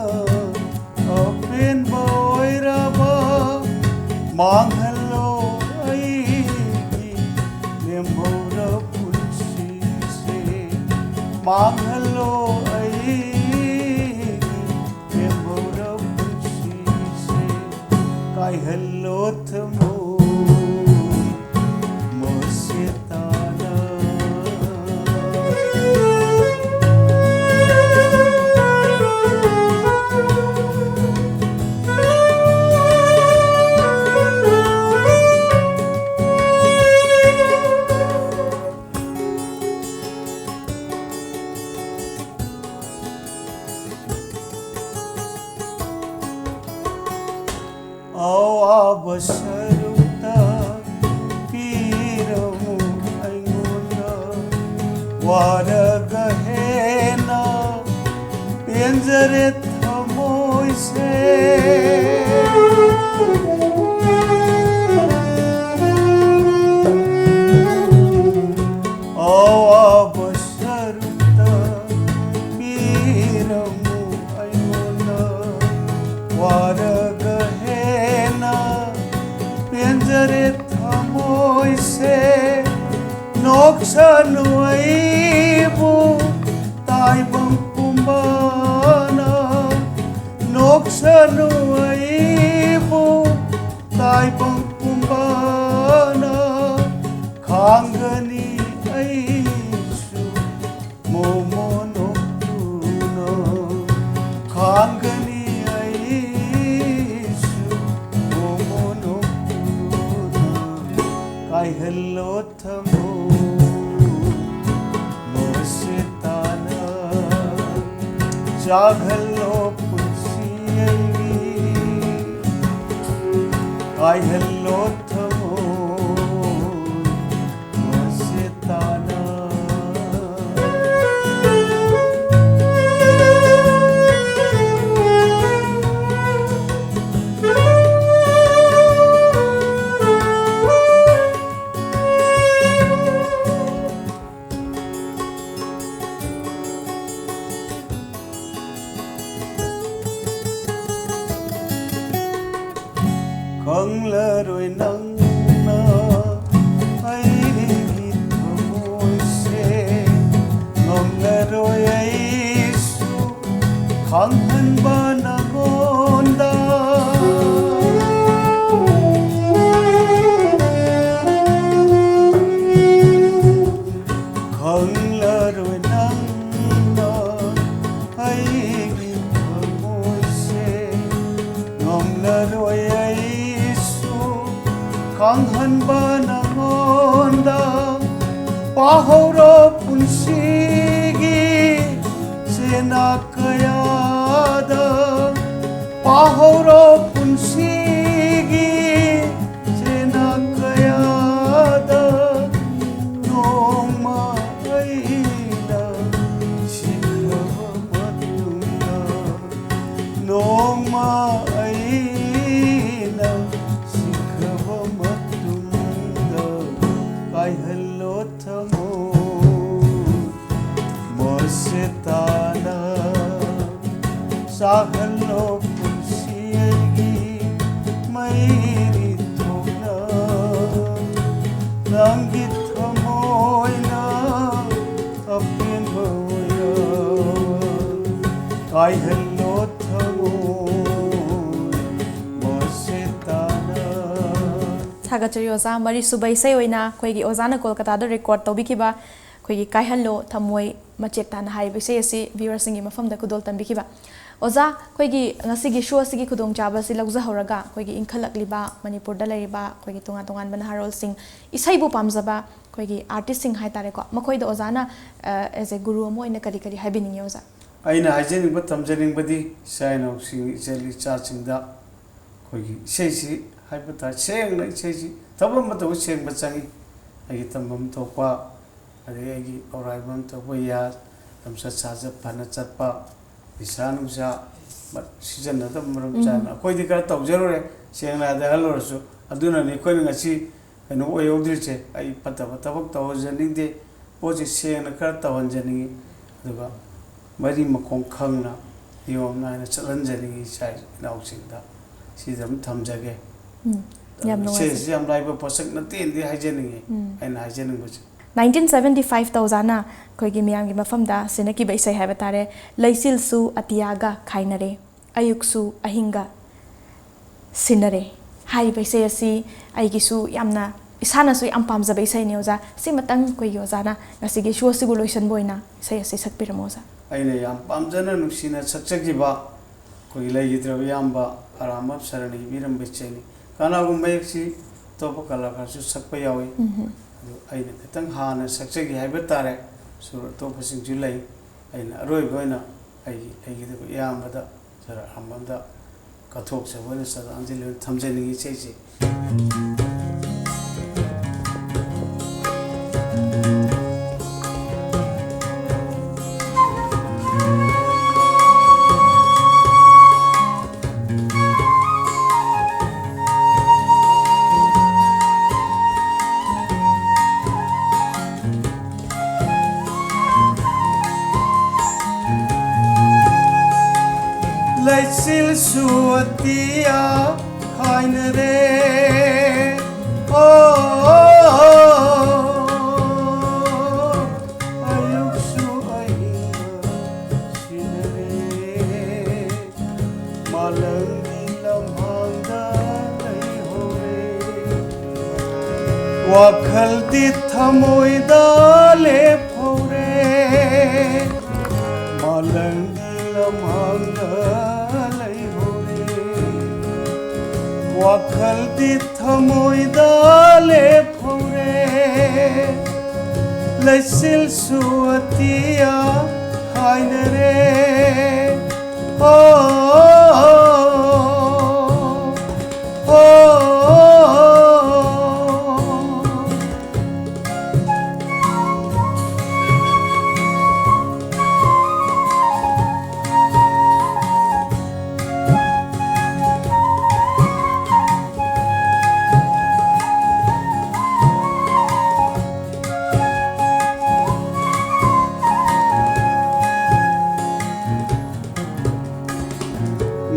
ꯑꯄꯦꯟꯕ ꯑꯣꯏꯔꯕ, ꯃꯥꯡꯍꯜꯂꯣ ꯃꯥꯡꯍꯜꯂꯣ ꯑꯩꯒꯤ ꯂꯦꯝꯍꯧꯔꯕ ꯄꯨꯟꯁꯤꯁꯦ, ꯀꯥꯏꯍꯜꯂꯣ ꯊꯃꯣꯏ ꯃꯁꯦ ꯇꯥꯅ꯫ ꯑꯋꯥꯕ ꯁꯔꯨꯛꯇ ꯄꯤꯔꯝꯃꯨ ꯑꯩꯉꯣꯟꯗ, ꯋꯥꯔꯒ ꯍꯦꯟꯅ ꯄꯦꯟꯖꯔꯦ ꯊꯃꯣꯏꯁꯦ꯫ ꯑꯋꯥꯕ ꯁꯔꯨꯛꯇ ꯄꯤꯔꯝꯃꯨ ꯑꯩꯉꯣꯟꯗ, ꯋꯥꯔꯒ ꯍꯦꯟꯅ ꯄꯦꯟꯖꯔꯦ ꯊꯃꯣꯏꯁꯦ꯫ ꯅꯣꯛꯁꯅꯨ ꯑꯩꯕꯨ ꯇꯥꯏꯕꯪ ꯄꯨꯝꯕꯅ, ꯅꯣꯛꯁꯅꯨ ꯑꯩꯕꯨ ꯇꯥꯏꯕꯪ ꯄꯨꯝꯕꯅ, ꯈꯥꯡꯒꯅꯤ ꯑꯩꯁꯨ ꯃꯣꯃꯣꯟ ꯑꯣꯛꯇꯨꯅ, ꯈꯥꯡꯒꯅꯤ ꯑꯩꯁꯨ ꯃꯣꯃꯣꯟ ꯑꯣꯛꯇꯨꯅ꯫ ꯀꯥꯏꯍꯜꯂꯣ ꯊꯃꯣꯏ ꯃꯁꯦ ꯇꯥꯅ, ꯆꯥꯛꯍꯜꯂꯣ ꯄꯨꯟꯁꯤ ꯑꯩꯒꯤ, ꯀꯥꯏꯍꯜꯂꯣ ꯊꯃꯣꯏ ꯃꯁꯦ ꯇꯥꯅ꯫ ꯈꯪꯂꯔꯣꯏ ꯅꯪꯅ ꯑꯩꯒꯤ ꯊꯃꯣꯏꯁꯦ, ꯉꯝꯂꯔꯣꯏ ꯈꯪꯍꯟꯕ ꯅꯉꯣꯟꯗ꯫ ꯈꯪꯂꯔꯣꯏ ꯅꯪꯅ ꯑꯩꯒꯤ ꯊꯃꯣꯏꯁꯦ, ꯉꯝꯂꯔꯣꯏ ꯑꯩꯁꯨ ꯈꯪꯍꯟꯕ ꯅꯉꯣꯟꯗ꯫ ꯄꯥꯍꯧꯔꯣ ꯄꯨꯟꯁꯤꯒꯤ ꯆꯦꯅꯥ ꯀꯌꯥꯗ, ꯄꯥꯍꯧꯔꯣ ꯄꯨꯟꯁꯤꯒꯤ ꯆꯦꯅꯥ ꯀꯌꯥꯗ꯫ ꯅꯣꯡꯃ ꯑꯩꯅ ꯁꯤꯈ꯭ꯔꯕ ꯃꯇꯨꯡꯗ, ꯅꯣꯡꯃ ꯑꯩꯅ ꯁꯤꯈ꯭ꯔꯕ ꯃꯇꯨꯡꯗ, ꯀꯥꯏꯍꯜꯂꯣ ꯊꯃꯣꯏ ꯃꯁꯦ ꯇꯥꯅ꯫ ꯆꯥꯍꯜꯂꯣ ꯄꯨꯟꯁꯤ ꯑꯩꯒꯤ ꯃꯩꯔꯤ ꯊꯣꯛꯅ, ꯅꯪꯒꯤ ꯊꯃꯣꯏꯅ ꯑꯄꯦꯟꯕ ꯑꯣꯏꯔꯕ꯫ ꯀꯥꯏꯍꯜꯂꯣ ꯊꯃꯣꯏ ꯃꯁꯦ ꯇꯥꯅ꯫ ꯊꯥꯒꯠꯆꯔꯤ ꯑꯣꯖꯥ꯫ ꯃꯔꯤꯁꯨꯕ ꯏꯁꯩ ꯑꯣꯏꯅ ꯑꯩꯈꯣꯏꯒꯤ ꯑꯣꯖꯥꯅ ꯀꯣꯜꯀꯇꯥꯗ ꯔꯦꯀꯣꯔꯗ ꯇꯧꯕꯤꯈꯤꯕ ꯑꯩꯈꯣꯏꯒꯤ ꯀꯥꯏꯍꯜꯂꯣ ꯊꯃꯣꯏ ꯃꯆꯦꯠ ꯇꯥꯅ ꯍꯥꯏꯔꯤꯕ ꯏꯁꯩ ꯑꯁꯤ ꯚ꯭ꯌꯨꯋꯔꯁꯤꯡꯒꯤ ꯃꯐꯝꯗ ꯈꯨꯗꯣꯜ ꯇꯝꯕꯤꯈꯤꯕ꯫ ꯑꯣꯖꯥ, ꯑꯩꯈꯣꯏꯒꯤ ꯉꯁꯤꯒꯤ ꯁꯣ ꯑꯁꯤꯒꯤ ꯈꯨꯗꯣꯡꯆꯥꯕ ꯑꯁꯤ ꯂꯧꯖꯍꯧꯔꯒ ꯑꯩꯈꯣꯏꯒꯤ ꯏꯟꯈꯠꯂꯛꯂꯤꯕ ꯃꯅꯤꯄꯨꯔꯗ ꯂꯩꯔꯤꯕ ꯑꯩꯈꯣꯏꯒꯤ ꯇꯣꯉꯥꯟ ꯇꯣꯉꯥꯟꯕ ꯅꯍꯥꯔꯣꯜꯁꯤꯡ, ꯏꯁꯩꯕꯨ ꯄꯥꯝꯖꯕ ꯑꯩꯈꯣꯏꯒꯤ ꯑꯥꯔꯇꯤꯁꯁꯤꯡ ꯍꯥꯏꯇꯥꯔꯦꯀꯣ, ꯃꯈꯣꯏꯗ ꯑꯣꯖꯥꯅ ꯑꯦꯖ ꯑꯦ ꯒꯨꯔꯨ ꯑꯃ ꯑꯣꯏꯅ ꯀꯔꯤ ꯀꯔꯤ ꯍꯥꯏꯕꯤꯅꯤꯡꯉꯤ ꯑꯣꯖꯥ? ꯑꯩꯅ ꯍꯥꯏꯖꯅꯤꯡꯕ, ꯊꯝꯖꯅꯤꯡꯕꯗꯤ ꯏꯆꯥ ꯏꯅꯥꯎꯁꯤꯡ, ꯏꯆꯜ ꯏꯆꯥꯁꯤꯡꯗ ꯑꯩꯈꯣꯏꯒꯤ ꯏꯁꯩꯁꯤ ꯍꯥꯏꯕ ꯇꯥꯔꯦ, ꯁꯦꯡꯅ ꯏꯁꯩꯁꯤ ꯊꯕꯛ ꯑꯃ ꯇꯧꯕ ꯁꯦꯡꯕ ꯆꯪꯉꯤ꯫ ꯑꯩꯒꯤ ꯇꯝꯐꯝ ꯊꯣꯛꯄ, ꯑꯗꯒꯤ ꯑꯩꯒꯤ ꯄꯧꯔꯥꯏꯕꯝ ꯊꯣꯛꯄ ꯌꯥ ꯂꯝꯆꯠ ꯁꯥꯖꯠ ꯐꯅ ꯆꯠꯄ, ꯅꯤꯁꯥ ꯅꯨꯡꯁꯥ ꯃ-, ꯁꯤꯖꯤꯟꯅꯗꯕ ꯃꯔꯝ ꯎꯝ꯫ ꯆꯥꯅ꯫ ꯑꯩꯈꯣꯏꯗꯤ ꯈꯔ ꯇꯧꯖꯔꯨꯔꯦ, ꯁꯦꯡꯅ ꯍꯥꯏꯔꯗꯤ ꯑꯍꯜ ꯑꯣꯏꯔꯁꯨ꯫ ꯑꯗꯨꯅꯅꯤ ꯑꯩꯈꯣꯏꯅ ꯉꯁꯤ ꯀꯩꯅꯣ ꯑꯣꯏꯍꯧꯗ꯭ꯔꯤꯁꯦ꯫ ꯑꯩ ꯐꯠꯇꯕ ꯊꯕꯛ ꯇꯧꯍꯟꯖꯅꯤꯡꯗꯦ, ꯄꯣꯠꯁꯤ ꯁꯦꯡꯅ ꯈꯔ ꯇꯧꯍꯟꯖꯅꯤꯡꯉꯤ, ꯑꯗꯨꯒ ꯃꯔꯤ ꯃꯈꯣꯡ ꯈꯪꯅ ꯅꯤꯌꯣꯝ ꯅꯥꯏꯅ ꯆꯠꯍꯟꯖꯅꯤꯡꯉꯤ ꯏꯆꯥ ꯏꯅꯥꯎꯁꯤꯡꯗ꯫ ꯁꯤꯗ ꯑꯗꯨꯝ ꯊꯝꯖꯒꯦ꯫ ꯎꯝ, ꯌꯥꯝ ꯅꯨꯡꯉꯥꯏꯖꯩ꯫ ꯏꯆꯦꯁꯤ ꯌꯥꯝ ꯂꯥꯏꯕ ꯄꯣꯠꯁꯛ ꯅꯠꯇꯦꯅꯗꯤ ꯍꯥꯏꯖꯅꯤꯡꯉꯤ, ꯎꯝ꯫ ꯑꯩꯅ ꯍꯥꯏꯖꯅꯤꯡꯕꯁꯦ꯫ ꯅꯥꯏꯟꯇꯤꯟ ꯁꯕꯦꯟꯇꯤ ꯐꯥꯏꯚꯇ ꯑꯣꯖꯥꯅ ꯑꯩꯈꯣꯏꯒꯤ ꯃꯤꯌꯥꯝꯒꯤ ꯃꯐꯝꯗ ꯁꯤꯟꯅꯈꯤꯕ ꯏꯁꯩ ꯍꯥꯏꯕ ꯇꯥꯔꯦ, "ꯂꯩꯆꯤꯜꯁꯨ ꯑꯇꯤꯌꯥꯒ ꯈꯥꯏꯅꯔꯦ, ꯑꯌꯨꯛꯁꯨ ꯑꯍꯤꯡꯒ ꯁꯤꯟꯅꯔꯦ" ꯍꯥꯏꯔꯤꯕ ꯏꯁꯩ ꯑꯁꯤ ꯑꯩꯒꯤꯁꯨ ꯌꯥꯝꯅ, ꯏꯁꯥꯅꯁꯨ ꯌꯥꯝ ꯄꯥꯝꯖꯕ ꯏꯁꯩꯅꯤ ꯑꯣꯖꯥ꯫ ꯁꯤꯃꯇꯪ ꯑꯩꯈꯣꯏꯒꯤ ꯑꯣꯖꯥꯅ ꯉꯁꯤꯒꯤ ꯁꯣ ꯑꯁꯤꯕꯨ ꯂꯣꯏꯁꯤꯟꯕ ꯑꯣꯏꯅ ꯏꯁꯩ ꯑꯁꯤ ꯁꯛꯄꯤꯔꯝꯃꯣ ꯑꯣꯖꯥ꯫ ꯑꯩꯅ ꯌꯥꯝ ꯄꯥꯝꯖꯅ ꯅꯨꯡꯁꯤꯅ ꯁꯛꯆꯈꯤꯕ ꯑꯩꯈꯣꯏꯒꯤ ꯂꯩꯈꯤꯗ꯭ꯔꯕ ꯏꯌꯥꯝꯕ ꯑꯔꯥꯝꯕꯝ ꯁꯔꯅ ꯏꯕꯤꯔꯝꯕ ꯏꯁꯩꯅꯤ꯫ ꯀꯅꯥꯒꯨꯝꯕ ꯃꯌꯦꯛꯁꯤ ꯑꯇꯣꯞꯄ ꯀꯂꯥꯀꯥꯔꯁꯨ ꯁꯛꯄ ꯌꯥꯎꯏ꯫ ꯎꯝ꯫ ꯑꯗꯨ ꯑꯩꯅ ꯈꯤꯇꯪ ꯍꯥꯟꯅ ꯁꯛꯆꯒꯦ ꯍꯥꯏꯕ ꯇꯥꯔꯦ꯫ ꯁꯨꯔ ꯑꯇꯣꯞꯄꯁꯤꯡꯁꯨ ꯂꯩ꯫ ꯑꯩꯅ ꯑꯔꯣꯏꯕ ꯑꯣꯏꯅ ꯑꯩꯒꯤ ꯂꯩꯈꯤꯗꯕ ꯏꯌꯥꯝꯕꯗ ꯁꯔ ꯑꯔꯥꯝꯕꯝꯗ ꯀꯠꯊꯣꯛꯆꯕ ꯑꯣꯏꯅ ꯁ꯭ꯔꯗꯥꯟꯖꯂꯤ ꯑꯣꯏꯅ ꯊꯝꯖꯅꯤꯡꯉꯤ ꯏꯁꯩꯁꯦ꯫ ꯂꯩꯆꯤꯜꯁꯨ ꯑꯇꯤꯌꯥ ꯈꯥꯏꯅꯔꯦ꯫ ꯑꯣ, ꯑꯌꯨꯛꯁꯨ ꯑꯍꯤꯡꯒ ꯁꯤꯟꯅꯔꯦ꯫ ꯃꯥꯂꯪꯒꯤ ꯂꯝꯍꯥꯡꯗ ꯂꯩꯍꯧꯔꯦ꯫ ꯋꯥꯈꯜꯗꯤ ꯊꯃꯣꯏꯗ ꯂꯦꯞꯍꯧꯔꯦ꯫ ꯃꯥꯂꯪꯒꯤ ꯂꯝꯍꯥꯡꯗ ꯂꯩꯍꯧꯔꯦ꯫ ꯋꯥꯈꯜꯗꯤ ꯊꯃꯣꯏꯗ ꯂꯦꯞꯍꯧꯔꯦ꯫ ꯂꯩꯆꯤꯜꯁꯨ ꯑꯇꯤꯌꯥ ꯈꯥꯏꯅꯔꯦ꯫ ꯑꯣ, ꯑꯣ, ꯑꯣ꯫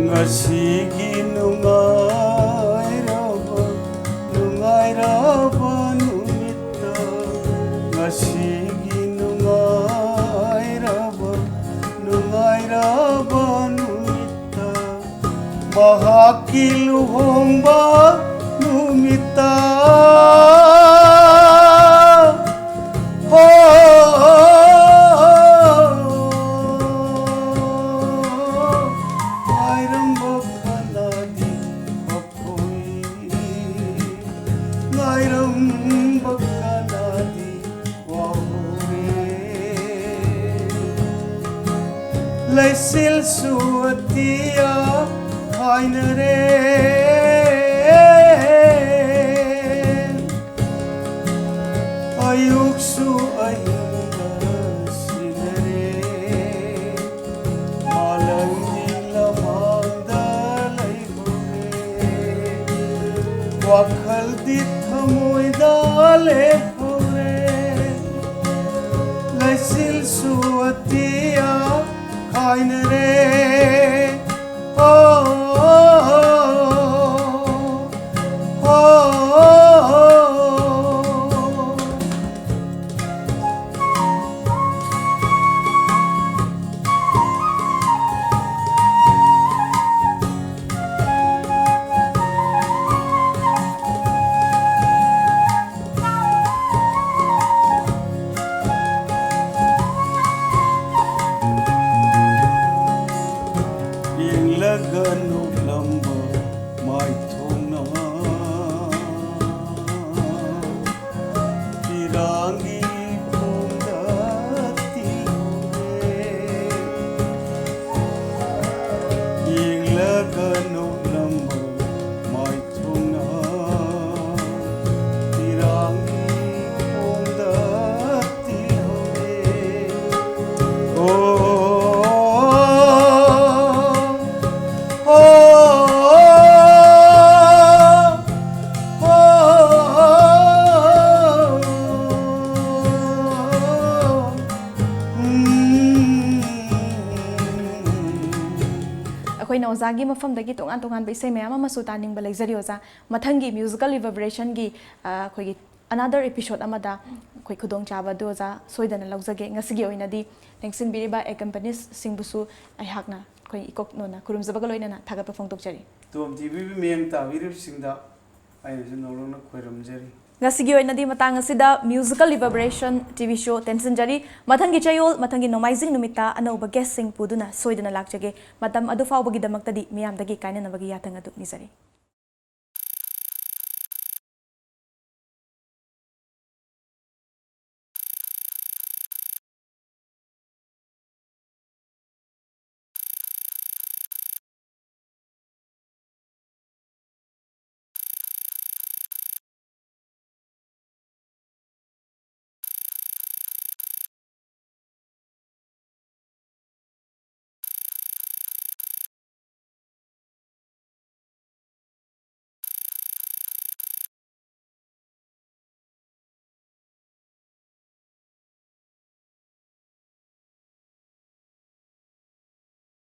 ꯉꯁꯤꯒꯤ ꯅꯨꯡꯉꯥꯏꯔꯕ, ꯅꯨꯡꯉꯥꯏꯔꯕ ꯅꯨꯃꯤꯠꯇ ꯃꯍꯥꯛꯀꯤ ꯂꯨꯍꯣꯡꯕ ꯅꯨꯃꯤꯠꯇ꯫ ꯍꯣ, ꯉꯥꯏꯔꯝꯕ ꯀꯅꯥꯒꯤ ꯃꯈꯣꯏ? ꯉꯥꯏꯔꯝꯕ ꯀꯅꯥꯒꯤ ꯋꯥꯍꯣꯡ? ꯂꯩꯆꯤꯜꯁꯨ ꯑꯇꯤꯌꯥ ꯈꯥꯏꯅꯔꯦ꯫ ꯑꯌꯨꯛꯁꯨ ꯑꯍꯤꯡꯗ ꯁꯤꯟꯅꯔꯦ꯫ ꯃꯥꯂꯪꯒꯤ ꯂꯃꯥꯡꯗ ꯂꯩꯍꯧꯔꯦ꯫ ꯋꯥꯈꯜꯗꯤ ꯊꯃꯣꯏꯗ ꯂꯦꯞꯍꯧꯔꯦ꯫ ꯂꯩꯆꯤꯜꯁꯨ ꯑꯇꯤꯌꯥ ꯈꯥꯏꯅꯔꯦ꯫ ꯑꯣ, ꯑꯣ, ꯑꯣ, ꯑꯣ꯫ ꯌꯦꯡꯂꯒ ꯅꯣꯛꯂꯝꯕ ꯃꯥꯏꯊꯣꯡꯅ ꯄꯤꯔꯥꯡꯒꯤ ꯄꯣꯝꯗ ꯇꯤꯜꯍꯧꯔꯦ꯫ ꯌꯦꯡꯂꯒ ꯅꯣꯛꯂꯝꯕ ꯃꯥꯏꯊꯣꯡꯅ ꯄꯤꯔꯥꯡꯒꯤ ꯄꯣꯝꯗ ꯇꯤꯜꯍꯧꯔꯦ꯫ ꯑꯣ, ꯑꯣ, ꯑꯣ, ꯑꯣ, ꯑꯣ꯫ ꯑꯩꯈꯣꯏꯅ ꯑꯣꯖꯥꯒꯤ ꯃꯐꯝꯗꯒꯤ ꯇꯣꯉꯥꯟ ꯇꯣꯉꯥꯟꯕ ꯏꯁꯩ ꯃꯌꯥꯝ ꯑꯃꯁꯨ ꯇꯥꯅꯤꯡꯕ ꯂꯩꯖꯔꯤ ꯑꯣꯖꯥ꯫ ꯃꯊꯪꯒꯤ musical reverberationꯒꯤ, ꯑ, ꯑꯩꯈꯣꯏꯒꯤ another episode ꯑꯃꯗ ꯑꯩꯈꯣꯏ ꯈꯨꯗꯣꯡꯆꯥꯕ ꯑꯗꯨ ꯑꯣꯖꯥ ꯁꯣꯏꯗꯅ ꯂꯧꯖꯒꯦ꯫ ꯉꯁꯤꯒꯤ ꯑꯣꯏꯅꯗꯤ ꯂꯦꯡꯁꯤꯟꯕꯤꯔꯤꯕ accompanistꯁꯤꯡꯕꯨꯁꯨ ꯑꯩꯍꯥꯛꯅ ꯑꯩꯈꯣꯏ ꯏꯀꯣꯛ ꯅꯣꯟꯅ ꯈꯨꯔꯨꯝꯖꯕꯒ ꯂꯣꯏꯅꯅ ꯊꯥꯒꯠꯄ ꯐꯣꯡꯗꯣꯛꯆꯔꯤ꯫ ꯇꯣꯝ ꯇꯤꯚꯤꯒꯤ ꯃꯤꯠꯌꯦꯡ ꯇꯥꯕꯤꯔꯤꯕꯁꯤꯡꯗ ꯑꯩꯅꯁꯨ ꯅꯧꯂꯧꯅ ꯈꯣꯏꯔꯝꯖꯔꯤ꯫ ꯉꯁꯤꯒꯤ ꯑꯣꯏꯅꯗꯤ ꯃꯇꯥꯡ ꯑꯁꯤꯗ Musical Reverberation TV show ꯇꯦꯟꯁꯤꯟꯖꯔꯤ꯫ ꯃꯊꯪꯒꯤ ꯆꯌꯣꯜ, ꯃꯊꯪꯒꯤ ꯅꯣꯡꯃꯥꯏꯖꯤꯡ ꯅꯨꯃꯤꯠꯇ ꯑꯅꯧꯕ guestꯁꯤꯡ ꯄꯨꯗꯨꯅ ꯁꯣꯏꯗꯅ ꯂꯥꯛꯆꯒꯦ꯫ ꯃꯇꯝ ꯑꯗꯨ ꯐꯥꯎꯕꯒꯤꯗꯃꯛꯇꯗꯤ ꯃꯤꯌꯥꯝꯗꯒꯤ ꯀꯥꯏꯅꯅꯕꯒꯤ ꯌꯥꯊꯪ ꯑꯗꯨ ꯅꯤꯖꯔꯤ꯫